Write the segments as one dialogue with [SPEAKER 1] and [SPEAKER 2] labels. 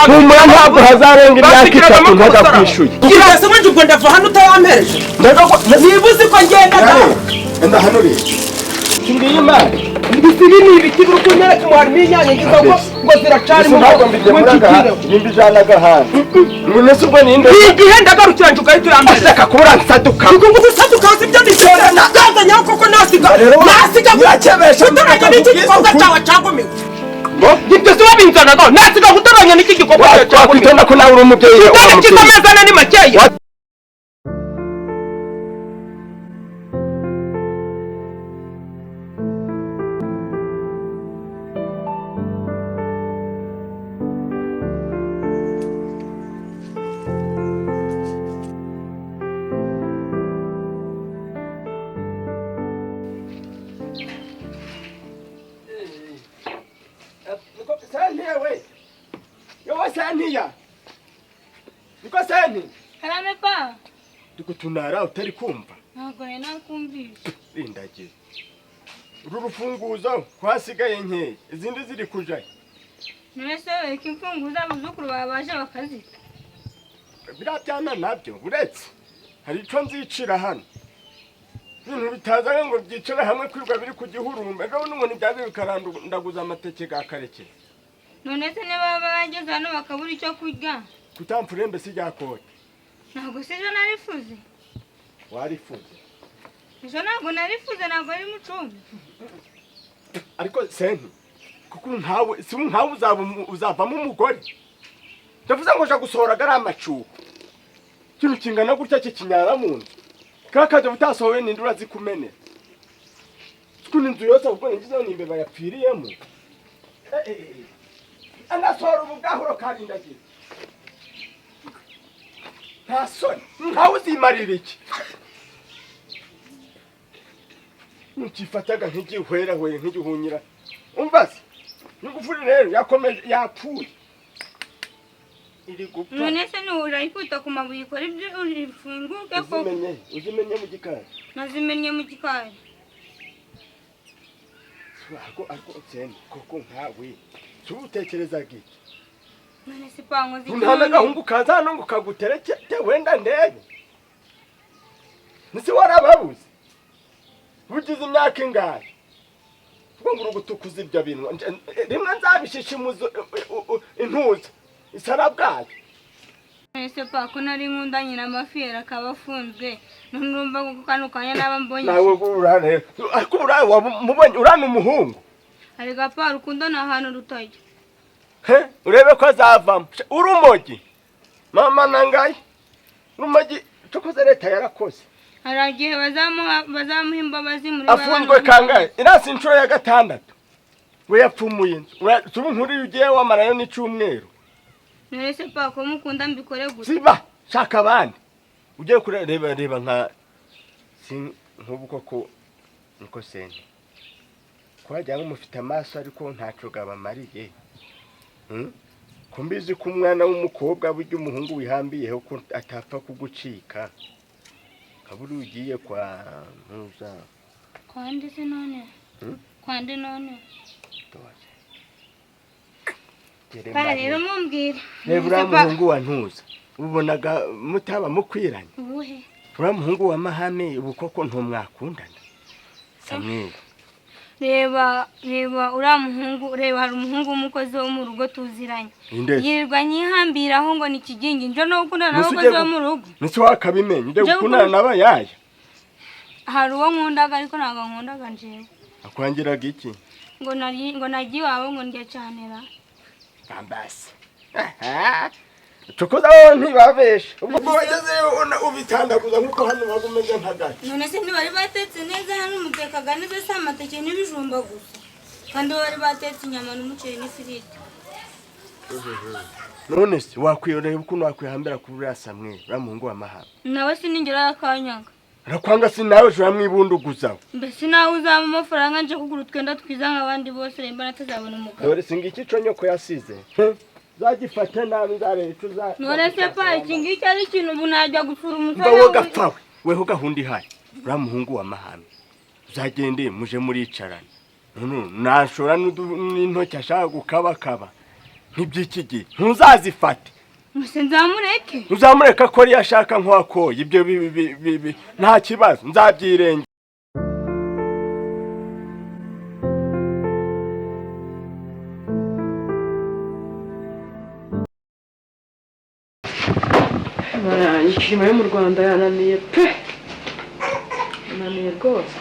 [SPEAKER 1] Humura, ntabwo hazarenga imyaka 3 ntagakwishyuye.
[SPEAKER 2] Kirasa manje, ubwo ndava hano utayampereje. Niba uzi ko ngenda da.
[SPEAKER 1] Enda hano rero, ngiyi imari.
[SPEAKER 2] Mbese ibi ni ibiki biri kunyereka ngo harimo inyanya ngizo ngo ziracarimo?
[SPEAKER 1] Ntabwo mbigemuraga, nimbijanaga ahandi. None se ubwo ninde?
[SPEAKER 2] Igihe ndagarukira nje ugahita uyampereza.
[SPEAKER 1] Ashaka kubura nsaduka.
[SPEAKER 2] Ubwo ngo usaduka si byo ndikora byazanyeho koko, nasiga
[SPEAKER 1] Rero
[SPEAKER 2] nasiga
[SPEAKER 1] urakebesha.
[SPEAKER 2] Gutoranya n'iki gikorwa cyawe cyagumiwe.
[SPEAKER 1] Ngo?
[SPEAKER 2] Ibyo si wabinzanaga, nasiga gutoranya n'iki gikorwa cyawe cyagumiwe.
[SPEAKER 1] Wakwitonda ko nawe uri umubyeyi, uri
[SPEAKER 2] Dore
[SPEAKER 1] umubyeyi.
[SPEAKER 2] kiza amezi 4 ni makeya.
[SPEAKER 1] Niko sentiya we, yowe sentiya, niko senti.
[SPEAKER 3] Karame pa.
[SPEAKER 1] Ndi gutunara utari kumva?
[SPEAKER 3] Ntabwo nari nakumvishe.
[SPEAKER 1] Rindagiye uru rufunguzo ko hasigaye nkeya, izindi ziri kujayo?
[SPEAKER 3] None se reka imfunguzo, abuzukuru bawe baje bakazita.
[SPEAKER 1] Biriya byana nabyo, uretse hari icyo nzicira hano. Ibintu bitazanye ngo byicare hamwe, kwirirwa biri ku gihurumba, ejo n'ubundi byaje bikarandaguza amateke ga karekere.
[SPEAKER 3] None se niba bageze hano bakabura icyo kurya?
[SPEAKER 1] Kutamfurembe si rya kote.
[SPEAKER 3] Ntabwo se ejo narifuze?
[SPEAKER 1] Warifuze.
[SPEAKER 3] Ejo ntabwo narifuze, ntabwo ari mucumbi.
[SPEAKER 1] Ariko senti, kuko nkawe si nkawe uzavamo umugore. Ndavuze ngo nja gusohora ari amacuho, ikintu kingana gutya kikinyara mu nzu, kariya kadobo utasohoye ninde urazikumenera? Ukuntu inzu yose ahubwo ningizeho ni imbeba yapfiriyemo. Eh, eh, eh. Anasohora ubu bwahuro karindagira, nta soni! Nkawe uzimarira iki? Ntukifataga nk'igihwerahwere, nk'igihunyira. Umva se, ingufuri rero yakomeje yapfuye, iri gupfa.
[SPEAKER 3] None se urayikubita ku mabuye ikora ibyo ifunguke ko?
[SPEAKER 1] Uzimenye, uzimenye mu gikari.
[SPEAKER 3] Nazimennye mu gikari.
[SPEAKER 1] Ariko seni, koko nkawe si utekerezaga iki?
[SPEAKER 3] None se pango?
[SPEAKER 1] Nta n'agahungu kaza hano ngo kaguterekete wenda ndebe? Nise warababuze, bugize imyaka ingahe? Ubwo ngo uri gutukuza ibyo bintu. Rimwe nzabishishimuza intuza isarabwayo.
[SPEAKER 3] None se pa, ko nari nkundanye na mafiyeri akaba afunzwe, none urumva ko kano kanya naba mbonye?
[SPEAKER 1] Nawe urane, ariko uraye wamubonye urana umuhungu.
[SPEAKER 3] Arega pa, urukundo ni ahantu rutajya.
[SPEAKER 1] He, urebe ko azavamo urumogi mama nangaye urumogi, cokoze leta yarakoze.
[SPEAKER 3] Hari igihe bazamuha imbabazi muri ba
[SPEAKER 1] Afunzwe
[SPEAKER 3] bana.
[SPEAKER 1] Kangahe? Irasi inshuro ya gatandatu we yapfumuye inzu. Ubu nkuriya ugiye wamarayo n'icyumweru.
[SPEAKER 3] None se pa, ko mukunda mbikore gute?
[SPEAKER 1] Siba shaka abandi ugiye kureba, reba nka si nk'ubu koko. Niko sente ko wagira ngo mufite amaso ariko ntaco gabamariye. Ko mbizi ko umwana w'umukobwa burya umuhungu wihambiyeho ko atapfa kugucika, kaburi ugiye kwa ntuza.
[SPEAKER 3] Kwande se none?
[SPEAKER 1] Hmm?
[SPEAKER 3] Kwande none?
[SPEAKER 1] Toze.
[SPEAKER 3] Pa, rero mumbwire.
[SPEAKER 1] Reba uriya
[SPEAKER 3] None se pa-
[SPEAKER 1] muhungu wa ntuza, ubonaga mutaba mukwiranye?
[SPEAKER 3] Ubuhe?
[SPEAKER 1] Uriya muhungu wa mahame, ubu koko ntumwakundana, Samweli?
[SPEAKER 3] Reba, reba uriya muhungu, reba hari umuhungu w'umukozi wo mu rugo tuziranye.
[SPEAKER 1] Ninde?
[SPEAKER 3] Yirirwa nyihambiraho ngo ni ikigingi, njo no gukundana
[SPEAKER 1] Nese
[SPEAKER 3] n'abakozi
[SPEAKER 1] ugiye
[SPEAKER 3] bo mu rugo?
[SPEAKER 1] Nese wakabimenya ugiye
[SPEAKER 3] Nje
[SPEAKER 1] gukundana n'abayaya?
[SPEAKER 3] Hari uwo nkundaga, ariko ntabwo nkundaga njewe.
[SPEAKER 1] Akwangiraga iki?
[SPEAKER 3] Ngo nari ngo nagiye iwabo ngo ndya canera.
[SPEAKER 1] Ambasi cokoza wowe ntibabesha, ubwo wagezeyo ubitandaguza nk'uko hano waba umeze nk'agati.
[SPEAKER 3] None se ntibari batetse neza? Hano mutekaga neza, si amateke n'ibijumba gusa, kandi bari batetse inyama n'umuceri n'ifiriti.
[SPEAKER 1] None se wakwiyorera ukuntu wakwihambira kuri uriya Samweli, uriya muhungu wa mahame?
[SPEAKER 3] Nawe sinigera yakanyaga.
[SPEAKER 1] Arakwanga, si nawe ushobora mwibunduguzaho.
[SPEAKER 3] Mbese nawe uzaba amafaranga nje kugura utwenda twiza nk'abandi bose, remba natazabona umugabo.
[SPEAKER 1] Dore singiki ico nyoko yasize, uzagifate nabi, nzareba ico uza.
[SPEAKER 3] None se pa, iki ngiki ari ikintu? Ubu najya gusura
[SPEAKER 1] Mba
[SPEAKER 3] umusore
[SPEAKER 1] wowe gapfawe, weho gahunda ihari, uriya muhungu wa mahame uzagende muje muricarana, none nashora n'intoki ashaka gukabakaba. Ntiby'iki gihe ntuzazifate.
[SPEAKER 3] Muse nzamureke.
[SPEAKER 1] Uzamureka ko ariyo ashaka nk'uwakoye ibyo nta kibazo nzabyirenge.
[SPEAKER 4] Imirimo yo mu Rwanda yananiye pe, yananiye rwose.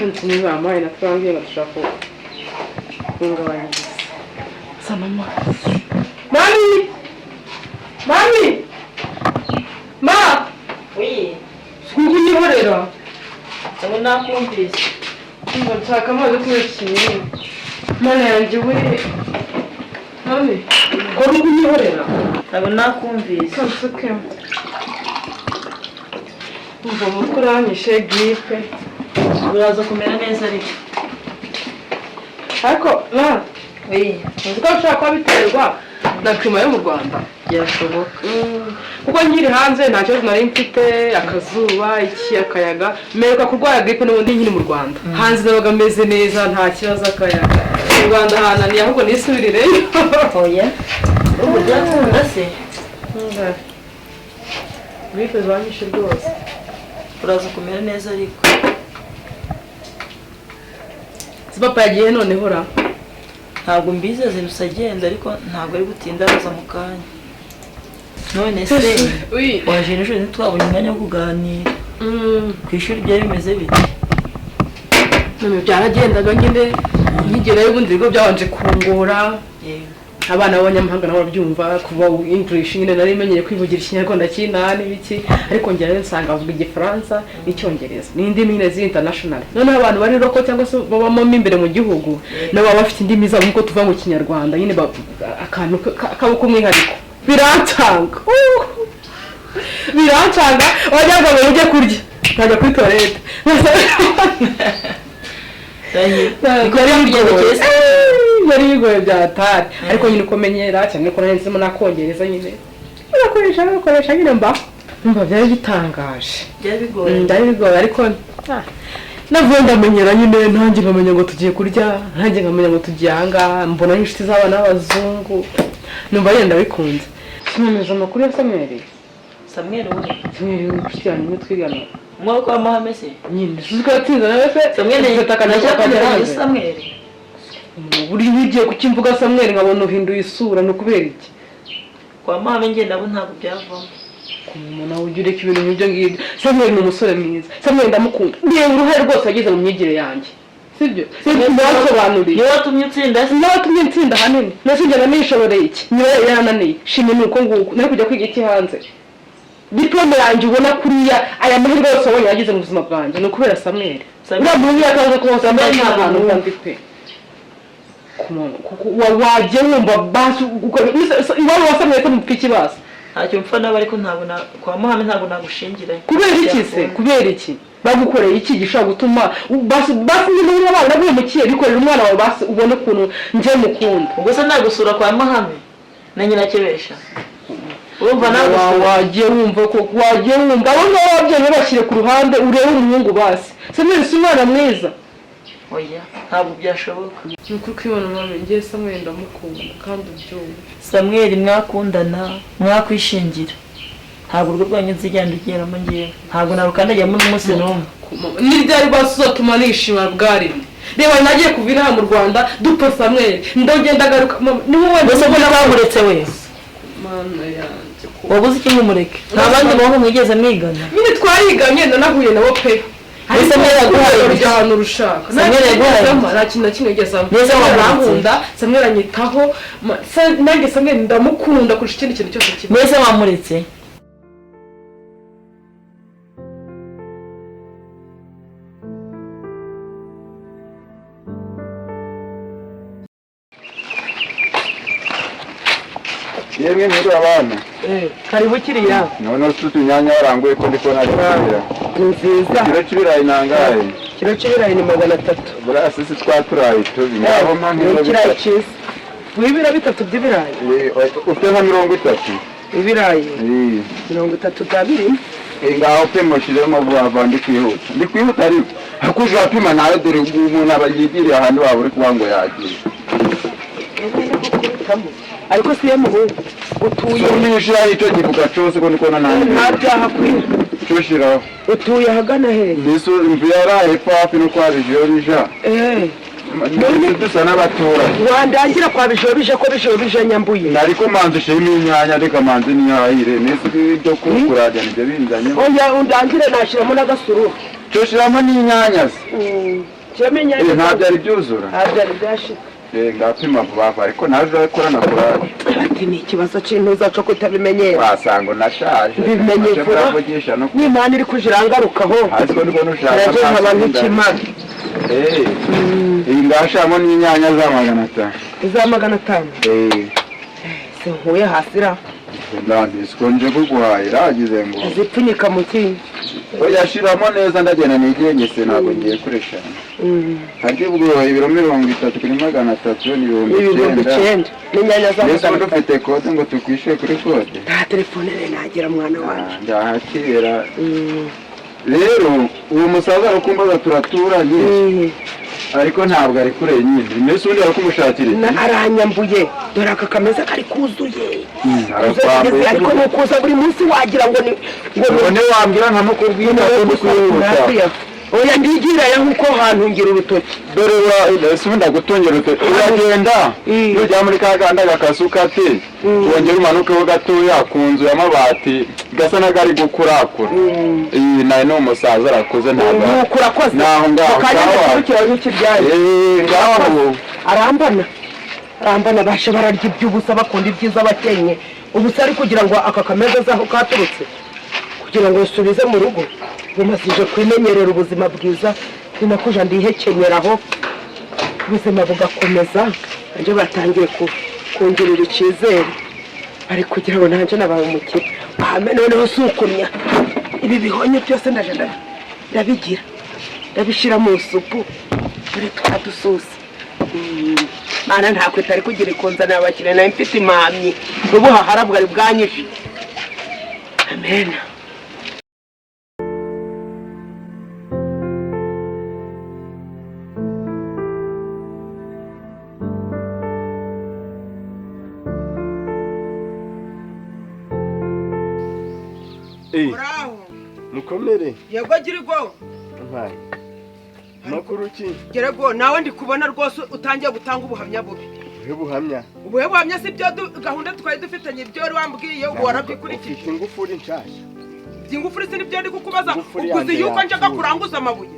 [SPEAKER 4] Nzi niba bampaye na twambwiye ngo dushaka kungabanyiriza. Zana amazi. Mami! Mami! Ma!
[SPEAKER 5] Oui,
[SPEAKER 4] Nguyu unyihorera.
[SPEAKER 5] ubu nakumvise.
[SPEAKER 4] Ndumva nshaka amazi yo kunywa ikinini. Mana yanjye we. Mami, kora uko unyihorera.
[SPEAKER 5] Ntabwo nakumvise.
[SPEAKER 4] Kansuke. Umva umutwe uranyishe giripe.
[SPEAKER 5] Uraza kumera neza ariko.
[SPEAKER 4] Ariko ma,
[SPEAKER 5] Oui,
[SPEAKER 4] uzi ko bishobora kuba biterwa na klima yo mu Rwanda.
[SPEAKER 5] byashoboka.
[SPEAKER 4] Kuko nkiri hanze nta kibazo nari mfite, akazuba, iki, akayaga. Mperuka kurwara gripe n'ubundi nkiri mu Rwanda. Hanze nabaga meze neza, nta kibazo, akayaga. Mu Rwanda hananiye ahubwo nisubirireyo.
[SPEAKER 5] Oya. Ubu byakunda se?
[SPEAKER 4] Gripe zanyishe rwose.
[SPEAKER 5] Uraza kumera neza ariko.
[SPEAKER 4] Si papa yagiye noneho ra?
[SPEAKER 5] Ntabwo mbizi azindutse agenda ariko ntabwo ari butinda araza mu kanya. None se
[SPEAKER 4] Oui.
[SPEAKER 5] waje nijoro ntitwabonye umwanya wo kuganira. Ku ishuri byari bimeze bite?
[SPEAKER 4] None byaragendaga nyine, nkigerayo ubundi ibigo byabanje kungora.
[SPEAKER 5] Yego.
[SPEAKER 4] Abana b'abanyamahanga nabo babyumva kuva English nyine nari menyereye kwivugira ikinyarwanda cy'inaha n'ibiki, ariko ngerayo nsanga bavuga igifaransa n'icyongereza n'indimi nyine ziri international. Noneho abantu bari roko cyangwa se babamo mo imbere mu gihugu nabo baba bafite indimi zabo nk'uko tuva mu kinyarwanda nyine akantu kabo k'umwihariko. Birancanga. Birancanga wagira ngo ujye kurya nkajya kuri toilette. Yari bigoye byatari ariko nyine uko menyera cyane ko nari nzimo nakongereza nyine urakoresha nyine mba numva byari bitangaje.
[SPEAKER 5] Byari bigoye.
[SPEAKER 4] Byari bigoye ariko navuye ndamenyera nyine, nanjye nkamenya ngo tugiye kurya, nanjye nkamenya ngo tugiye ahangaha, mbona n'inshuti z'abana b'abazungu, numva nyine ndabikunze. Sinameze amakuru ya Samweli.
[SPEAKER 5] Samweli we.
[SPEAKER 4] Samweli inshuti yanjye imwe twigana.
[SPEAKER 5] Umwaka wa Mahame se?
[SPEAKER 4] Nyine uzi ko yatsinze nawe se?
[SPEAKER 5] Samweli
[SPEAKER 4] akajya
[SPEAKER 5] Samweli.
[SPEAKER 4] Buri ugiye kukimvuga Samweli nkabona uhinduye isura, ni ukubera iki?
[SPEAKER 5] Kwa Mahame njye nabo ntabwo byavamo.
[SPEAKER 4] Umuntu ujya ureka ibintu nk'ibyo ngibyo. Samweli ni umusore mwiza. Samweli ndamukunda. Ndeba uruhare rwose yagize mu myigire yanjye. Sibyo? Ntiwasobanuriye.
[SPEAKER 5] Niwe watumye utsinda se?
[SPEAKER 4] Niwe watumye nsinda ahanini. Nasi njye nishoboreye iki? Niwe yarananiye. Shimye ni uko nguko. Nari kujya kwiga iki hanze? Diplome yanjye ubona kuriya, aya mahirwe yose wabonye yagize mu buzima bwanjye ni ukubera Samweli. Uriya muhungu yakaza kuba Samweli nta hantu ndi pe. Wagiye wumva basi iwabo wa Samweli ko mupfa iki basi?
[SPEAKER 5] Ntacyo mpfa nabo ariko ntabwo kwa Mahame ntabwo nagushingira.
[SPEAKER 4] Kubera iki se? Kubera iki? Bagukoreye iki gishobora gutuma basi basi nyine niba abana baguhemukiye bikorera umwana wawe basi ubone ukuntu njye mukunda.
[SPEAKER 5] Ubwo se nagusura kwa Mahame na nyina Kebesha? Urumva nagusura.
[SPEAKER 4] Wagiye wumva ko wagiye wumva abo ngabo ababyeyi babashyire ku ruhande urebe umuhungu basi. Samweli si umwana mwiza.
[SPEAKER 5] Oya ntabwo byashoboka.
[SPEAKER 4] Ni ukuri kwibona mama ngiye Samweli ndamukunda kandi ubyumva.
[SPEAKER 5] Samweli mwakundana mwakwishingira. Ntabwo urwo rwanyu nzigera ndugeramo ngewe. Ntabwo narukandagiramo n'umunsi n'umwe.
[SPEAKER 4] Ni ryari basi uzatuma nishima bwarimwe? Reba nagiye kuva inaha mu Rwanda dupfa Samweli ndagenda agaruka mama ni wowe
[SPEAKER 5] Mbese ko n'abamuretse wese.
[SPEAKER 4] Mana yanjye.
[SPEAKER 5] Wabuze iki ngumureke? Nta bandi bahungu mwigeze mwigana.
[SPEAKER 4] Nyine twariganye nanahuye nabo pe.
[SPEAKER 5] Samweli yaguhaye
[SPEAKER 4] iki? Ahantu urushaka.
[SPEAKER 5] Samweli yaguhaye iki?
[SPEAKER 4] Nta kintu na kimwe yigeze ampa.
[SPEAKER 5] Neza
[SPEAKER 4] Samweli
[SPEAKER 5] wamuretse.
[SPEAKER 4] arankunda, Samweli anyitaho, nanjye Samweli ndamukunda kurusha ikindi kintu cyose kibaho.
[SPEAKER 5] Mbese wamuretse?
[SPEAKER 6] Yemwe nkuru abana.
[SPEAKER 2] Karibu kiriya.
[SPEAKER 6] None utu tunyanya waranguye ko ndi kubona ari kubira.
[SPEAKER 2] Ni nziza.
[SPEAKER 6] Ikiro cy'ibirayi nangahe?
[SPEAKER 2] Ikiro cy'ibirayi ni 300.
[SPEAKER 6] Buriya sisi twaturayi tubi. Ngaho mpa nk'ibiro
[SPEAKER 2] Ikirayi
[SPEAKER 6] bitatu.
[SPEAKER 2] cyiza. W'ibiro bitatu by'ibirayi.
[SPEAKER 6] Ufite nka 30.
[SPEAKER 2] Ibirayi 30 bya birimo.
[SPEAKER 6] Ngaho pe mushiremo vuba vuba ndi kwihuta. Ndi kwihuta ariko. Ariko uje wapima nawe, dore umuntu aba yigiriye ahantu waba uri kuba ngo yagiye.
[SPEAKER 2] Ariko si ye muhungu utuye?
[SPEAKER 6] Unishyiraho icyo gifuka cyose ko ndikubona nta
[SPEAKER 2] Nta byaha kwira.
[SPEAKER 6] Cyo.
[SPEAKER 2] Utuye ahagana hehe?
[SPEAKER 6] Mbese imvu yaraye hepfo hafi no kwa Bijiyobija. Mbese dusa n'abaturanyi.
[SPEAKER 2] Wandangira kwa Bijobije ko Bijobije nyambuye.
[SPEAKER 6] Ariko manzi ushima inyanya, reka manzi ntiyahire mbese ibyo kurajya nibyo binzanye.
[SPEAKER 2] Oya, undangire nashyiramo n'agasururu.
[SPEAKER 6] Cyo shiramo n'inyanya se.
[SPEAKER 2] Shyiramo inyanya.
[SPEAKER 6] Nta byari byuzura.
[SPEAKER 2] Nta byari byashira.
[SPEAKER 6] Ngapima vuba vuba, ariko nawe uzakorana kuraje.
[SPEAKER 2] Ati ni ikibazo cy'intuza cyo kutabimenyera.
[SPEAKER 6] Wasanga unashaje.
[SPEAKER 2] Bimenye
[SPEAKER 6] Uje
[SPEAKER 2] vuba.
[SPEAKER 6] muravugisha no
[SPEAKER 2] N'Imana iri kuja irangarukaho.
[SPEAKER 6] Ariko nibwo ushaka.
[SPEAKER 2] Nabyo nkaba nk'ikimara.
[SPEAKER 6] Iyi ngashamo n'inyanya za 500.
[SPEAKER 2] Iza 500?
[SPEAKER 6] Eh.
[SPEAKER 2] Sinkuye hasi ra?
[SPEAKER 6] Ndandisiko nje kuguhahira agize ngo
[SPEAKER 2] Zipfunyika mu kintu.
[SPEAKER 6] Oya, shiramo neza, ndagenda nigengese, ntabwo ngiye kureshana. Harya ubwo ibiro 30 kuri 300 ni 9,000.
[SPEAKER 2] 9000 n'inyanya za
[SPEAKER 6] Mbese
[SPEAKER 2] 500.
[SPEAKER 6] ubu dufite kode ngo tukwishyure kuri kode?
[SPEAKER 2] Nta telefone rero nagira, mwana wanjye.
[SPEAKER 6] Ndahakera rero uwo musaza arakumbaza, turaturanye, ariko ntabwo ari kure nyine. Mbese ubundi barakumushakira iki?
[SPEAKER 2] Aranyambuye, dore aka kameza kari kuzuye.
[SPEAKER 6] Arakwambuye.
[SPEAKER 2] Ariko ni ukuza buri munsi wagira ngo ni ngo
[SPEAKER 6] Ngo ntiwambwira nkamukubwira ko ndi kwihuta.
[SPEAKER 2] Oya, ndigirayo nkuko hantungira urutoki.
[SPEAKER 6] Dore ese ubundi agutungira urutoki, uragenda nujya muri ka gahanda gakase ukate, wongere umanukeho gatoya ku nzu y'amabati gasa n'akari gukurakura. Iyi nayo ni umusaza, arakuze ntabwo.
[SPEAKER 2] Nuko urakoze.
[SPEAKER 6] Naho ngaho.
[SPEAKER 2] Akanya
[SPEAKER 6] Ngaho.
[SPEAKER 2] ndakurikira nk'ikibyaye.
[SPEAKER 6] Eh, ngaho.
[SPEAKER 2] Arambana, arambana, bashe bararya iby'ubusa, bakunda ibyiza bakenye ubusa, ari kugira ngo aka kameza azaho katurutse kugira ngo nsubize mu rugo. Bumazije kwimenyerera ubuzima bwiza, ni nakuja ndihekenyeraho, ubuzima bugakomeza. Nanjye batangiye kungirira icyizere, bari kugira ngo nanjye nabaye umukire ahame. Noneho si ukumya ibi bihonye byose, ndaje ndabigira, ndabishyira mu isupu, dore twadususa. Mana, ntabwo itari kugira ikunzanira abakiriya, nawe mfite impamyi n'ubuhahara bwari bwanyishe. Amen.
[SPEAKER 1] Eh, mukomere.
[SPEAKER 2] Yego, girigo.
[SPEAKER 1] Mpaye makuru ki?
[SPEAKER 2] Gerego, nawe ndi kubona rwose utangiye gutanga ubuhamya bubi.
[SPEAKER 1] Ubuhe buhamya?
[SPEAKER 2] Ubuhe buhamya? Si byo gahunda twari dufitanye, ibyo wari wambwiye ubu warabyikurikije.
[SPEAKER 1] Ufite ingufuri nshasha.
[SPEAKER 2] Ingufuri si nibyo ndi kukubaza.
[SPEAKER 1] Ingufuri
[SPEAKER 2] Ubwo uzi
[SPEAKER 1] yanjye
[SPEAKER 2] yuko njyaga
[SPEAKER 1] yapfuye.
[SPEAKER 2] kuranguza amabuye?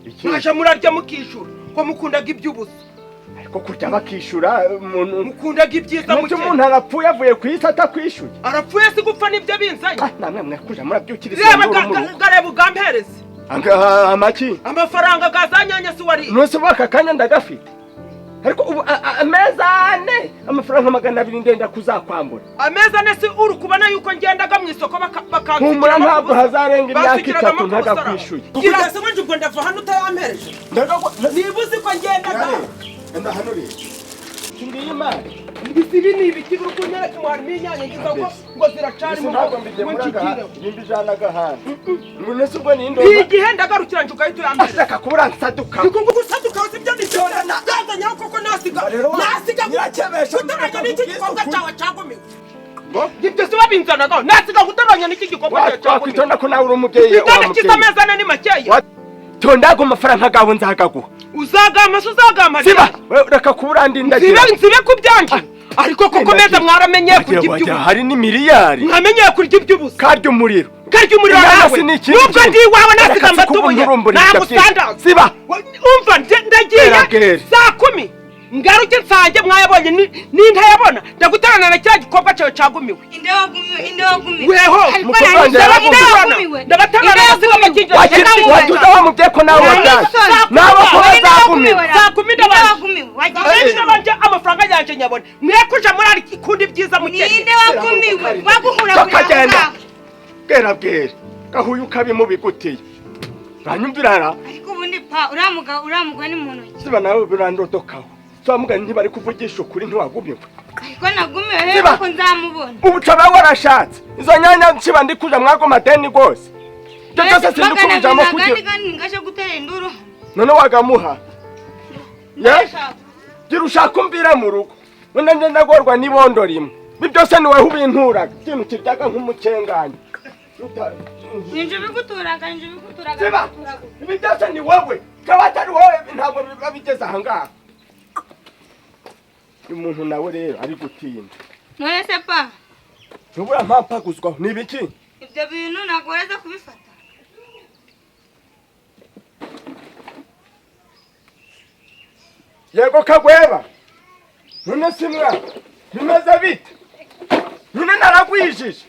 [SPEAKER 1] Iki?
[SPEAKER 2] Mwaje murarya mukishura ko mukundaga iby'ubusa.
[SPEAKER 1] Ariko kurya bakishura umuntu
[SPEAKER 2] Mukundaga ibyiza.
[SPEAKER 1] Nicyo.
[SPEAKER 2] Mukene.
[SPEAKER 1] Umuntu arapfuye, avuye ku isi atakwishyuye.
[SPEAKER 2] Arapfuye si gupfa nibyo binzanye.
[SPEAKER 1] Ah, namwe mwakuja murabyukiriza
[SPEAKER 2] Reba
[SPEAKER 1] induru mu rugo.
[SPEAKER 2] gareba ugampereze.
[SPEAKER 1] Angaha amaki?
[SPEAKER 2] Amafaranga ga za nyanya si wari.
[SPEAKER 1] Nose ubu aka kanya ndagafite, ariko ubu amezi 4, amafaranga 200 ndenda kuzakwambura.
[SPEAKER 2] Amezi 4 si uri kubona yuko ngendaga mu isoko
[SPEAKER 1] Humura,
[SPEAKER 2] bakansigiramo
[SPEAKER 1] ntabwo
[SPEAKER 2] ubusa.
[SPEAKER 1] hazarenga imyaka
[SPEAKER 2] Bansigiragamo
[SPEAKER 1] 3
[SPEAKER 2] ku musaraba.
[SPEAKER 1] ntagakwishyuye.
[SPEAKER 2] Gira se wanje, ubwo ndava hano utayampereje. Niba uzi ko ngendaga.
[SPEAKER 1] Enda hano rero, ngiyi imari.
[SPEAKER 2] Mbese ibi ni ibiki biri kunyereka ngo harimo inyanya ngiza ngo ziracarimo?
[SPEAKER 1] Mbese ntabwo
[SPEAKER 2] ngo
[SPEAKER 1] mbigemura
[SPEAKER 2] nshyikireho.
[SPEAKER 1] Nimba agahanda none se ubwo ni
[SPEAKER 2] Iyi
[SPEAKER 1] indobo?
[SPEAKER 2] gihe ndagarukira nje ugahita uyampereza.
[SPEAKER 1] Ashaka kubura nsaduka.
[SPEAKER 2] Gusaduka si byo ndikora byazanyeho koko, nasiga
[SPEAKER 1] Rero
[SPEAKER 2] nasiga
[SPEAKER 1] nyirakebesha
[SPEAKER 2] gutoranya n'iki gikorwa cyawe cyagumiwe.
[SPEAKER 1] Ngo?
[SPEAKER 2] Ibyo si babinzanagaho, nasiga gutoranya n'iki gikorwa cyawe cyagumiwe.
[SPEAKER 1] Wakwitonda ko nawe uri umubyeyi wa
[SPEAKER 2] Itonde kiza.
[SPEAKER 1] mubyeyi.
[SPEAKER 2] Amezi 4 ni makeya.
[SPEAKER 1] Tondago amafaranga gawe nzagaguha.
[SPEAKER 2] Uzagama se uzagama?
[SPEAKER 1] Siba we, reka kubura ndindagira.
[SPEAKER 2] Nsibe, nsibe ku byanjye, ariko koko meza mwaramenyeye kurya
[SPEAKER 1] Wagira
[SPEAKER 2] iby'ubusa.
[SPEAKER 1] hari ni miliyari.
[SPEAKER 2] Mwamenyeye kurya iby'ubusa.
[SPEAKER 1] Karya umuriro.
[SPEAKER 2] Karya umuriro.
[SPEAKER 1] Inanasi
[SPEAKER 2] Nawe
[SPEAKER 1] ni ikindi
[SPEAKER 2] nubwo
[SPEAKER 1] kintu.
[SPEAKER 2] ndi iwawe nasiga
[SPEAKER 1] Reka
[SPEAKER 2] mbatubuye.
[SPEAKER 1] sikubundurumbura
[SPEAKER 2] Ntabwo
[SPEAKER 1] ibyo byinshi.
[SPEAKER 2] usandaza.
[SPEAKER 1] Siba.
[SPEAKER 2] Umva, ndagiye.
[SPEAKER 1] Eragere.
[SPEAKER 2] Saa 10 ngaruke nsange mwayabonye, nintayabona ndaguterana na cya gikorwa cyawe cyagumiwe.
[SPEAKER 3] Inde wagumiwe? Inde wagumiwe?
[SPEAKER 2] Weho.
[SPEAKER 3] Ariko
[SPEAKER 1] Mukobwa
[SPEAKER 3] nta
[SPEAKER 1] wanjye
[SPEAKER 3] inde
[SPEAKER 1] yaragumiwe.
[SPEAKER 3] wagumiwe.
[SPEAKER 2] Ndabaterana
[SPEAKER 3] Inde
[SPEAKER 2] basiga
[SPEAKER 3] wagumiwe.
[SPEAKER 2] amakingira.
[SPEAKER 1] Watuza wa mubyeyi ko nawe wabyaye nawe ko bazagumiwe.
[SPEAKER 2] Saa 10
[SPEAKER 3] Inde
[SPEAKER 2] ndabaje.
[SPEAKER 3] wagumiwe? Wagiye.
[SPEAKER 2] Abenshi nabanje amafaranga yanjye nyabone, mwe kuja muri ikunda ibyiza mukene.
[SPEAKER 3] Ninde wagumiwe? Waguhura.
[SPEAKER 1] Bakagenda bwera bwera gahuye ukabimubigutiye, uranyumvira ra?
[SPEAKER 3] Ariko ubundi pa uriya mugabo, uriya mugore ni muntu ki?
[SPEAKER 1] Siba nawe birandodokaho, siba ntibari kuvugisha ukuri, ntiwagumiwe.
[SPEAKER 3] Ariko nagumiwe rero.
[SPEAKER 1] Siba.
[SPEAKER 3] Ko nzamubona.
[SPEAKER 1] Ubu ucaba warashatse izo nyanya, nsiba ndi kuja mwago madeni rwose. Ibyo byose sindi kubijamo kugira
[SPEAKER 3] kandi ngaje gutera induru.
[SPEAKER 1] None wagamuha. Gira ushaka umbira mu rugo. None nje ndagorwa n'ibondo rimwe. Ibi byose ni wowe ubinturaga. Ikintu kiryaga nk'umukenganya.
[SPEAKER 3] Ninje biguturaga, ninje biguturaga.
[SPEAKER 1] Ziba. Ibi byose ni wowe. Kaba atari wowe ntabwo biba bigeze aha ngaha. Umuntu nawe rero ari gutinda.
[SPEAKER 3] None se pa?
[SPEAKER 1] Ntubura mpampaguzwaho ni ibiki?
[SPEAKER 3] Ibyo bintu ntabwo waraza kubifata.
[SPEAKER 1] Yego kagweba. None simwa bimeze bite? None naragwijije.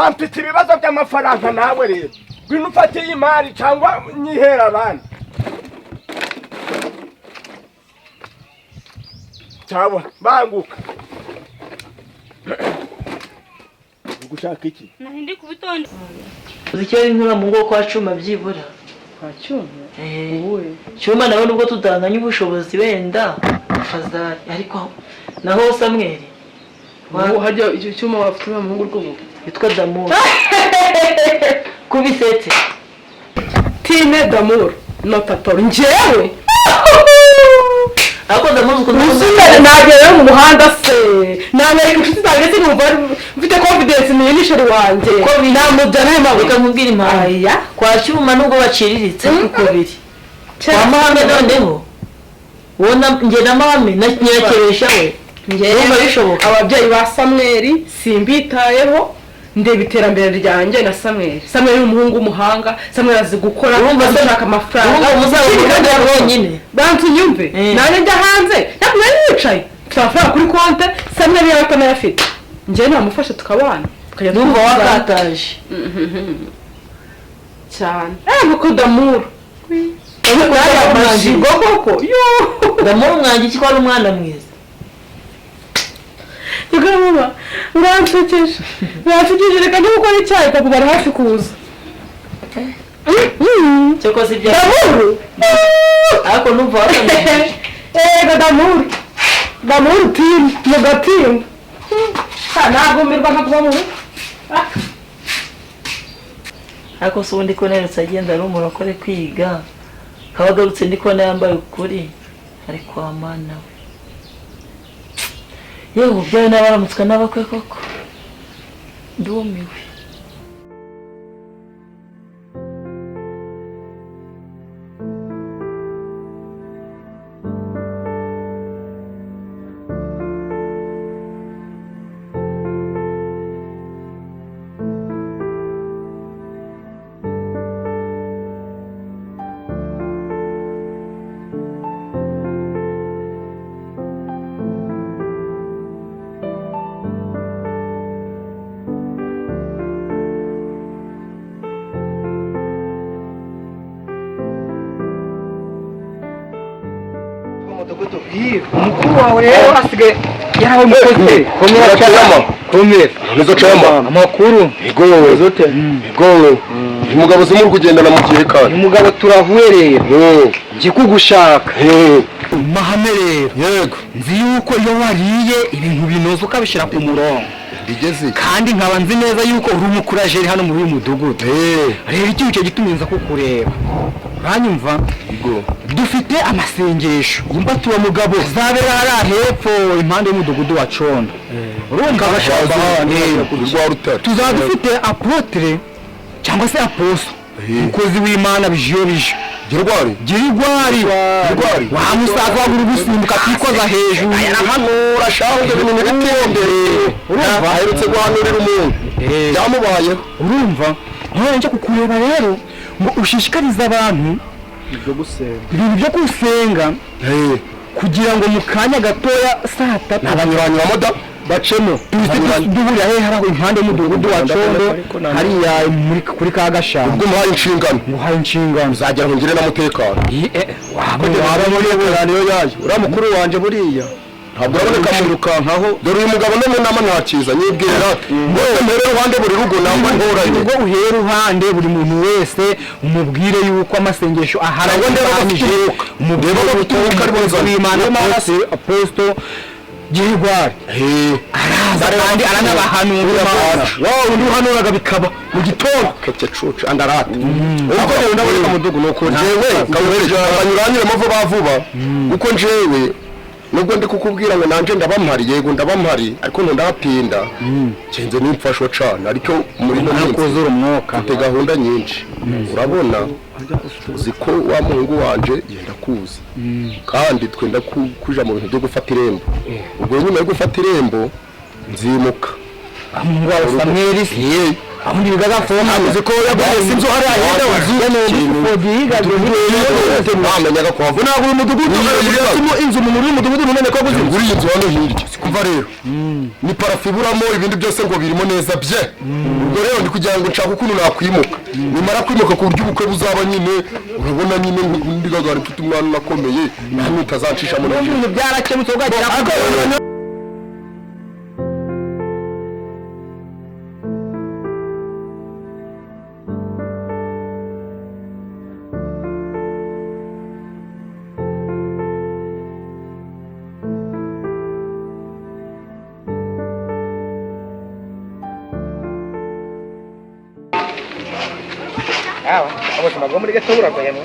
[SPEAKER 1] Mfite ibibazo by'amafaranga nawe rero. Ngwino ufate iyi mari cyangwa nyihera abandi. Cyangwa banguka. Ugushaka iki?
[SPEAKER 3] Nahindi kubitonda.
[SPEAKER 5] Uzi icyo inkura mu ngo kwa Cuma byibura.
[SPEAKER 4] Kwa Cyuma?
[SPEAKER 5] Uwe. Cyuma nawe nubwo tutanganya ubushobozi wenda fazari ariko naho Samweli.
[SPEAKER 4] Ubu hajya icyo cyuma wafite umuhungu rw'ubu
[SPEAKER 5] yitwa Damour. Kubisetse.
[SPEAKER 4] Tine Damour notator njyewe.
[SPEAKER 5] Ariko Damour ukunda
[SPEAKER 4] nagera mu muhanda se. Namereka inshuti zanjye sinumva mfite confidence ni nisheri wanjye. Namujyana nawe
[SPEAKER 5] reka nkubwire impamvu. Kwa Cyuma nubwo baciriritse kuko biri. Kwa Mahame noneho. Wona njye na Mahame na nyirakebesha we. Njye bishoboka.
[SPEAKER 4] Ababyeyi ba Samweli simbitayeho ndeba iterambere ryanjye na Samweli. Samweli ni umuhungu w'umuhanga, Samweli azi gukora, ashaka amafaranga.
[SPEAKER 5] Urumva wonyine.
[SPEAKER 4] Bantu nyumve. Nanjye njya hanze, ntabwo nari nicaye. Mfite amafaranga kuri konte, Samweli yaba atanayafite. Njye namufasha tukabana.
[SPEAKER 5] Ndumva wakataje.
[SPEAKER 4] Cyane. Nuko Damour. Amajigo koko.
[SPEAKER 5] Damour mwangi iki ko ari umwana mwiza.
[SPEAKER 4] Mama, uransekeje. Uransekeje reka njye gukora icyayi papa bari hafi kuza.
[SPEAKER 5] Cyo si bya
[SPEAKER 4] Damour.
[SPEAKER 5] Ariko numva wakamije.
[SPEAKER 4] Ego Damour. Damour team, mugatimba. Nagumirwa nkakuba mu rugo.
[SPEAKER 5] Ariko se ubundi ko neretse agenda ari umurokore kwiga. Kabagarutse ndi kubona yambaye ukuri. Ariko amana we. Yewe ubyaye n'abaramutswe n'abakwe koko. Ndumiwe.
[SPEAKER 7] Umukuru wawe rero asigaye yarawe umukozi. Komera cyane. Komera.
[SPEAKER 1] Nizo chama.
[SPEAKER 7] Amakuru.
[SPEAKER 1] Igowe. Igowe. Uyu mugabo zimuri kugendana mu gihe kandi.
[SPEAKER 7] Uyu mugabo turahuye rero. Nje kugushaka. Mahame rero.
[SPEAKER 1] Yego.
[SPEAKER 7] Nzi yuko iyo wariye ibintu binoze ukabishyira ku murongo.
[SPEAKER 1] Bigeze.
[SPEAKER 7] Kandi nkaba nzi neza yuko uri umukurajeri hano muri uyu mudugudu. Rero iki cyo gitumye nza kukureba. Uranyumva? Dufite amasengesho y'imbatuwa mugabo zabera hariya hepfo impande y'umudugudu wa Condo. Urumva tuzaba dufite apotre cyangwa se aposo umukozi w'Imana bijiyo bijo
[SPEAKER 1] Girwari
[SPEAKER 7] Girwari wa musaza wagura ugusimbuka akikoza hejuru
[SPEAKER 1] arahanura shaho ibyo bintu ntibitende.
[SPEAKER 7] Urumva
[SPEAKER 1] aherutse guhanurira umuntu byamubayeho.
[SPEAKER 7] Urumva none nje kukureba rero ngo ushishikarize abantu ibintu byo gusenga kugira ngo mu kanya gatoya saa tatu
[SPEAKER 1] abanyuranyuramo da bacemo
[SPEAKER 7] duhurira hehe hariya impande y'umudugudu wa Condo hariya kuri ka Gashamba.
[SPEAKER 1] Ubwo muhaye inshingano.
[SPEAKER 7] Muhaye inshingano.
[SPEAKER 1] Uzagera ngo ngire n'umutekano.
[SPEAKER 7] Waba
[SPEAKER 1] muri teraniro yayo. Uriya mukuru wanje buriya ntabwo uraboneka mwirukankaho. Dore uyu mugabo no mu nama ntakiza nyibwira mwese muhere uruhande buri rugo nangwa ntoranye.
[SPEAKER 7] Ubwo uhere uruhande buri muntu wese umubwire yuko amasengesho
[SPEAKER 1] ahari umubwire ko Imana Apostle
[SPEAKER 7] Gihigwari araza kandi aranabahanura.
[SPEAKER 1] Wowe undi uhanuraga bikaba mu gitondo keke cucu andarate. Ubwo rero ndabona mudugu nuko
[SPEAKER 8] Jewe abanyuranyuremo vuba vuba, kuko njewe nubwo ndi kukubwira ngo nanje ndabampari, yego ndabampari, ariko ntundapinda kenze nimfashwa cane, ariko muri no minsi
[SPEAKER 7] kuzura umwuka.
[SPEAKER 8] Mfite gahunda nyinshi. Urabona, uzi ko wa muhungu wanje yenda kuza, kandi twenda kuja mu bintu byo gufata irembo. Ubwo nyuma yo gufata irembo nzimuka.
[SPEAKER 7] Umuhungu wawe Samweli se amundi bigaga foma?
[SPEAKER 8] Uzi ko yaguye inzu hariya hirya wamenyaga kuhava.
[SPEAKER 1] Ntabwo uyu mudugudu urimo inzu mu muri mudugudu ntumenye ko aguze inzu.
[SPEAKER 8] Nguriye inzu hano hirya, sikumva rero ni parafu iburamo, ibindi byose ngo birimo neza bye. Ubwo rero ndi kugira ngo nshake ukuntu nakwimuka, nimara kwimuka ku buryo ubukwe buzaba nyine, urabona nyine ndi gagara mfite umwana unakomeye, nta n'utazancishamo na
[SPEAKER 7] Ibintu byarakemutse ubwagera.
[SPEAKER 9] Ubuzima bwo muri geto buragoye mu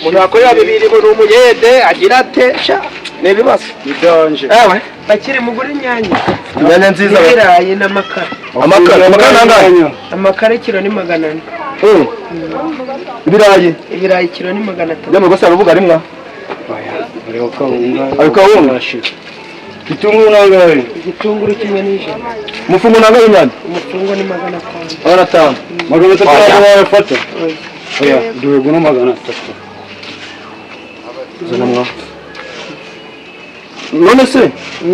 [SPEAKER 9] umuntu wakorera bibiri ngo ni umuyede agira ate sha, ni ibibazo.
[SPEAKER 6] Idanje.
[SPEAKER 9] Ewe.
[SPEAKER 2] Bakiri mugura inyanya.
[SPEAKER 1] Inyanya nziza.
[SPEAKER 2] Ibirayi n'amakara.
[SPEAKER 1] Amakara, amakara nangahe?
[SPEAKER 2] Amakara ikiro ni 400.
[SPEAKER 1] Ibirayi?
[SPEAKER 2] Ibirayi ikiro ni 300.
[SPEAKER 1] Byo mu rwose rubuga rimwe.
[SPEAKER 6] Ariko kawunga.
[SPEAKER 1] Ariko kawunga.
[SPEAKER 6] Igitunguru nangahe?
[SPEAKER 2] Igitunguru kimwe n'ijana.
[SPEAKER 1] Umufungo nangahe inyanya?
[SPEAKER 2] Umufungo ni 500.
[SPEAKER 1] 500.
[SPEAKER 6] 300 ntabwo wayafata. Oya, duhe guno 300.
[SPEAKER 1] Zana mwa. None se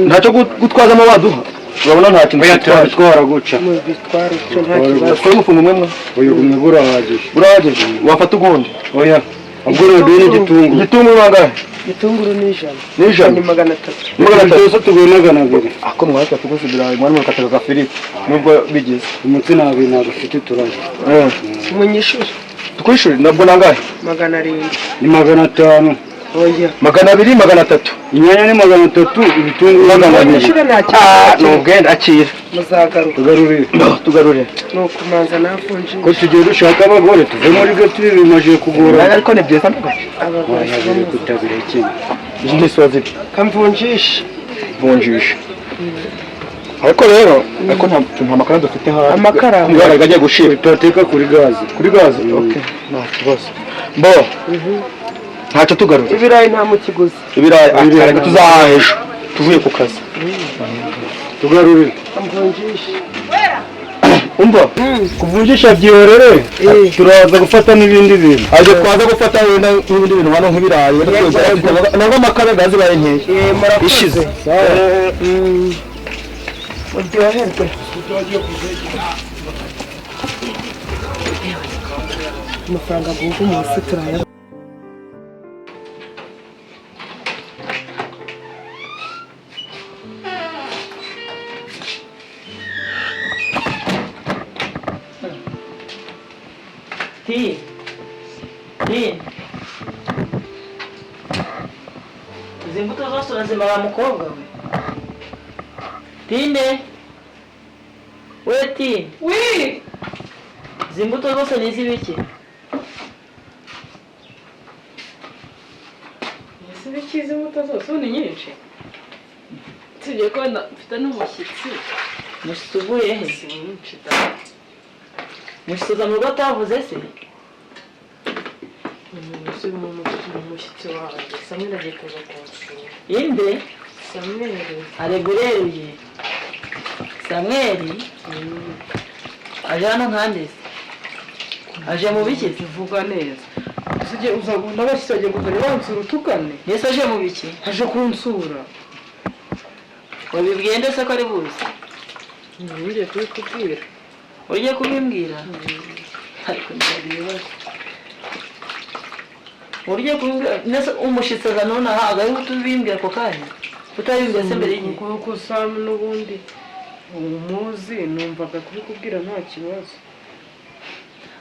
[SPEAKER 1] ntacyo gutwazamo baduha? Urabona nta kintu.
[SPEAKER 6] Oya, turabitwara guca.
[SPEAKER 2] Mubitwara utyo nta kibazo.
[SPEAKER 1] Twari umufungo umwe mwa.
[SPEAKER 6] Uyu umwe burahagije.
[SPEAKER 1] Burahagije. Wafata ugundi.
[SPEAKER 6] Oya, ubwo rero duhe n'igitunguru.
[SPEAKER 1] Igitunguru nangahe?
[SPEAKER 2] Igitunguru ni ijana.
[SPEAKER 1] Ni ijana.
[SPEAKER 2] Ni 300.
[SPEAKER 1] 300.
[SPEAKER 6] Byose tuguhe 200.
[SPEAKER 1] Ako mwaka tuguze ibirayi mwari mukataga agafiriti nubwo bigize.
[SPEAKER 6] Umutsi ntabwo ntabwo ufite turarya.
[SPEAKER 2] Munyishure.
[SPEAKER 1] Tukwishyure nabwo nangahe?
[SPEAKER 2] 700.
[SPEAKER 6] Ni 500.
[SPEAKER 2] Oya.
[SPEAKER 1] 200, 300.
[SPEAKER 6] Inyanya ni 300, ibitunguru 200.
[SPEAKER 2] Munyishure nta kibazo.
[SPEAKER 1] Ni ubwenda akira.
[SPEAKER 2] Muzagaruka.
[SPEAKER 6] Tugarurire.
[SPEAKER 1] Tugarurire.
[SPEAKER 2] Ni ukumanza navunjisha.
[SPEAKER 6] Ko tugiye dushaka abagore tuve muri geto, ibi bimaze kugorana.
[SPEAKER 1] Ariko ni byiza mvuga.
[SPEAKER 2] Abagore
[SPEAKER 6] Oya, biri kutabira kimwe.
[SPEAKER 1] Ntisoza ibi.
[SPEAKER 2] Kamvunjisha.
[SPEAKER 1] Vunjisha. Ariko rero, ariko nta makara dufite hano.
[SPEAKER 2] Amakara?
[SPEAKER 1] Ibara agiye gushira.
[SPEAKER 6] Turateka kuri gaze.
[SPEAKER 1] Kuri gaze? Okay. Nta kibazo. Bo. Ntacyo tugarura.
[SPEAKER 2] Ibirayi nta mukiguzi.
[SPEAKER 1] Ibirayi ariko tuzahaha ejo tuvuye ku kazi.
[SPEAKER 6] Tugarurire.
[SPEAKER 2] Kamvunjisha.
[SPEAKER 1] Umva.
[SPEAKER 6] Kuvunjisha byihorere, turaza gufata n'ibindi bintu.
[SPEAKER 1] Aje twaza gufata wenda n'ibindi bintu hano nk'ibirayi, nabwo amakara gaze baye nkeya. Ishize.
[SPEAKER 2] Muryoherwe. Amafaranga aguha umunsi turayabona.
[SPEAKER 5] Ti. Ti. Izi mbuto zose urazimara mukobwa we. Tine. We Tine.
[SPEAKER 4] Wi!
[SPEAKER 5] Izi mbuto zose ni iz'ibiki?
[SPEAKER 4] Ese ibiki izi mbuto zose ubu ni nyinshi? Usibye ko wenda mfite n'umushyitsi.
[SPEAKER 5] Umushyitsi uvuye he?
[SPEAKER 4] Si mwinshi da.
[SPEAKER 5] Umushyitsi uza mu rugo atavuze se?
[SPEAKER 4] Umushyitsi wanjye Samweli agiye kuza kunsura.
[SPEAKER 5] Inde?
[SPEAKER 4] Samweli.
[SPEAKER 5] Aregureruye. Samweli? Aje hano nkande se? Aje mu biki se?
[SPEAKER 4] Uvuga neza. Ese uza n'abashyitsi bagiye kuza bansura utukane?
[SPEAKER 5] Mbese aje mu biki?
[SPEAKER 4] Aje kunsura.
[SPEAKER 5] Wabibwiye nde se ko ari buze?
[SPEAKER 4] Ngiye kubikubwira.
[SPEAKER 5] Ugiye kubimbwira? Ariko ngira ibibazo. Ugiye kubimbwira nese umushyitsi aza nonaha agahita utubimbwira ako kanya? Utabimbwiye se mbere y'igihe?
[SPEAKER 4] Kuko Sam n'ubundi umuzi numvaga kubikubwira nta kibazo.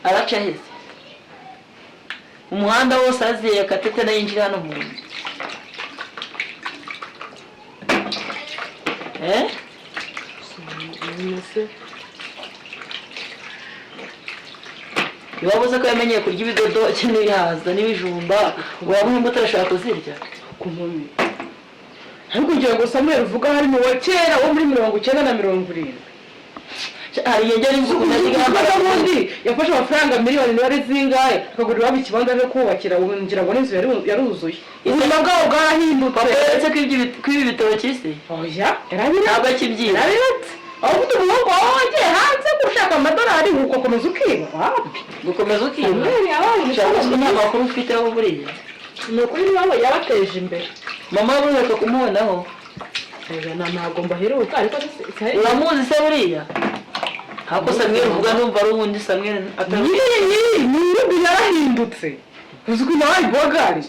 [SPEAKER 5] Araca aheze. Umuhanda wose aziye akatete nayo yinjira hano mu nzu. Eh?
[SPEAKER 4] None se
[SPEAKER 5] Ntiwabuze ko yamenyeye kurya ibidodoki n'ibihaza n'ibijumba, wamuha imbuto arashaka kuzirya?
[SPEAKER 4] Ku nkumi, ariko kugira ngo Samuel uvuga harimo uwa kera wo muri 90 na 70.
[SPEAKER 5] Hari igihe njya nimba ukuntu
[SPEAKER 4] Ufata ubundi yafashe amafaranga miliyoni niba ari zingahe, akagurira iwabo ikibanza cyo kubakira, ubu ngira ngo n'inzu yaruzuye, ubuzima bwabo bwarahindutse.
[SPEAKER 5] Papa yaretse kwiba ibitoki se?
[SPEAKER 4] Oya, yarabiretse.
[SPEAKER 5] Ntabwo akibyiba.
[SPEAKER 4] Yarabiretse. Aho ufite umuhungu wawe wagiye hanze gushaka amadolari, ugakomeza ukiba, wapi?
[SPEAKER 5] Gukomeza ukiba.
[SPEAKER 4] Samuel yabaye
[SPEAKER 5] Ushaka
[SPEAKER 4] umusore
[SPEAKER 5] nta
[SPEAKER 4] mwiza.
[SPEAKER 5] makuru ufiteho buriya.
[SPEAKER 4] Ni ukuri niwabo yabateje imbere.
[SPEAKER 5] Mama buheruka kumubonaho?
[SPEAKER 4] Oya, ntabwo mbaheruka, ariko
[SPEAKER 5] Uramuzi se buriya? Hako Samweli uvuga numva ari uwundi Samweli atari.
[SPEAKER 4] Nyiri ni yarahindutse, uzi ko nawe bogari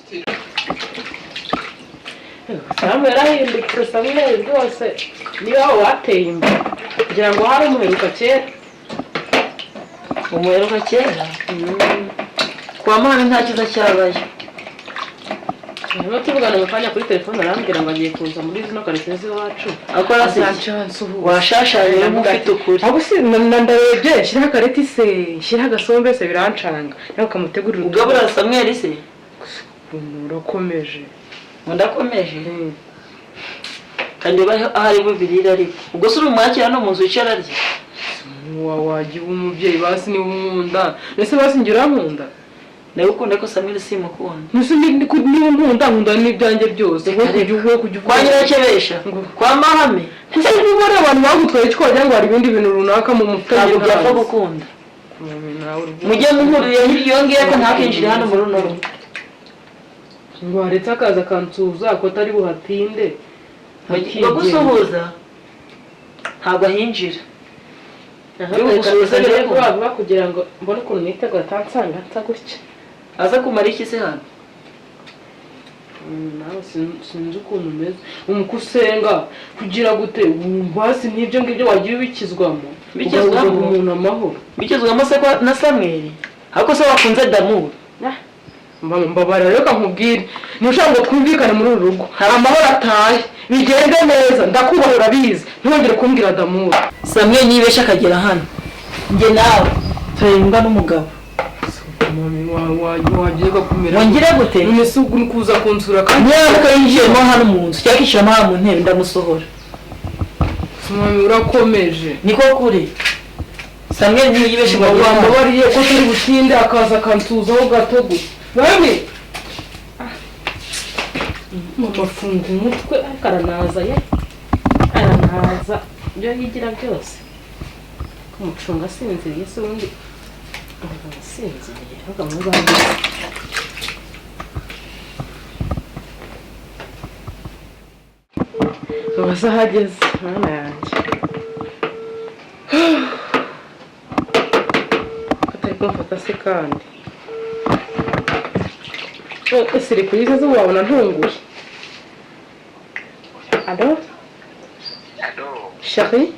[SPEAKER 4] Samu yarahindutse. Samuel rwose niba wateye imbere, kugira ngo hari umuheruka kera.
[SPEAKER 5] Umuheruka kera kwa Mahame nta cyiza cyabayo.
[SPEAKER 4] Turimo tuvugana mu kanya kuri telefone, arambwira ngo agiye kuza muri zino karitsiye z'iwacu.
[SPEAKER 5] Akora se iki?
[SPEAKER 4] Azanca nsuhuza.
[SPEAKER 5] Washashaye ufite ukuri.
[SPEAKER 4] Ahubwo si ndarebye nshyiraho akareti se, nshyiraho agasombe se, birancanga, nawe ukamutegurira.
[SPEAKER 5] Ugabura Samweli se?
[SPEAKER 4] Ukuntu urakomeje.
[SPEAKER 5] Ngo ndakomeje kandi uba ahari bubirire, ariko ubwo se uri umwakira no mu nzu wicara arya?
[SPEAKER 4] Wagiye uba umubyeyi basi, niba unkunda, mbese basi njye urankunda?
[SPEAKER 5] Ndagukunda ko Samweli simukunda.
[SPEAKER 4] Mbese niba unkunda, nkunda n'ibyanjye byose, wowe kujya wowe kujya
[SPEAKER 5] Kwa Nyirakebesha, kwa Mahame.
[SPEAKER 4] Ese niba ari abantu bagutwaye icyo, wagira ngo hari ibindi bintu runaka mu mufitanye?
[SPEAKER 5] Ntabwo byapfa gukunda. Mujye muhurira iyo ngiyo, ko ntakinjire hano muri runo rugo.
[SPEAKER 4] Ngo waretse akaza akansuhuza ko atari buhatinde.
[SPEAKER 5] Bagusuhuza ntabwo ahinjira. Iyo ugusuhuza
[SPEAKER 4] Reka
[SPEAKER 5] birakunda.
[SPEAKER 4] vuba vuba kugira ngo mbone ukuntu nitegura atansanga nsa gutya.
[SPEAKER 5] Aza kumara iki se hano?
[SPEAKER 4] Nawe sinzi ukuntu umeze umuko usenga kugira gute basi, n'ibyo ngibyo wagiye ubikizwamo.
[SPEAKER 5] Bikizwamo?
[SPEAKER 4] Ugaha umuntu amahoro.
[SPEAKER 5] Bikizwamo se kwa na Samweli? Ariko se wakunze Damuru?
[SPEAKER 4] Mbabarira, reka nkubwire, ntushaka ngo twumvikane muri uru rugo hari amahoro atahe bigende neza, ndakubaha urabizi, ntiwongere kumbwira Damuru.
[SPEAKER 5] Samweli nibesha akagera hano, njye nawe turarindwa n'umugabo.
[SPEAKER 4] Mami, wagiye ugakumira.
[SPEAKER 5] Wongere gute?
[SPEAKER 4] None se ubwo uri kuza kunsura kandi?
[SPEAKER 5] Niba yinjiyemo hano mu nzu cyangwa akishyiramo hano mu ntebe, ndamusohora.
[SPEAKER 4] Mami, urakomeje.
[SPEAKER 5] Niko kuri. Samweli ntiyibeshe ngo agere hano.
[SPEAKER 4] Wambabariye ko turi butinde, akaza akansuhuzaho gato gusa, mami. Mama, funga umutwe, ariko aranaza ye, aranaza ibyo yigira byose kumucunga asinziriye se ubundi umugabo asinziriye ahubwo amubangire. Ubu ahageze, mwana yanjye, atari kumfata se kandi ese iri kuri zo wabona ntunguye. Allo?
[SPEAKER 10] Allo?
[SPEAKER 4] Chérie.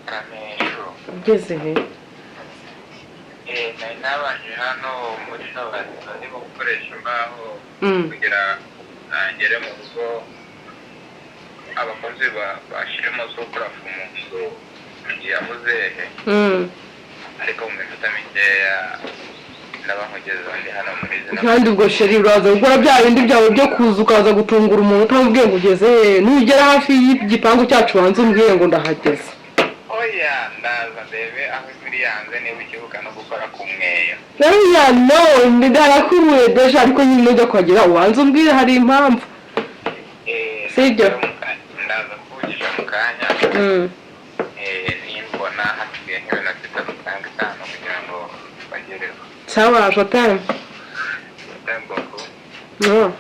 [SPEAKER 10] Kamesho.
[SPEAKER 4] Ugeze he?
[SPEAKER 10] Nari nabanje hano muri Nobasi ndimo gukoresha imbaho kugira ngere mu rugo, abakozi bashyiremo sous-plafond mu nzu ya muzehe, ariko mu minota mikeya ndaba nkugeze, ndi hano muri zino.
[SPEAKER 4] Kandi ubwo chéri, uraza gukora bya bindi byawe byo kuza ukaza gutungura umuntu utamubwiye ngo ugeze he. Nugera hafi y'igipangu cyacu wanze umbwiye ngo ndahageze.
[SPEAKER 10] Oya, ndaza ndebe aho imvura yanze niba ukibuka no gukora ku mweyo.
[SPEAKER 4] Oya, no ndarakubuye déjà, ariko nyine nujya kuhagera ubanze umbwire, hari impamvu. Sibyo?
[SPEAKER 10] Ndaza kuvugisha mu kanya. Nimbona hasigaye nk'iminota 3 cyangwa 5 kugira ngo bagereho.
[SPEAKER 4] Sawa, je t'aime.
[SPEAKER 10] T'aime beaucoup.
[SPEAKER 4] No.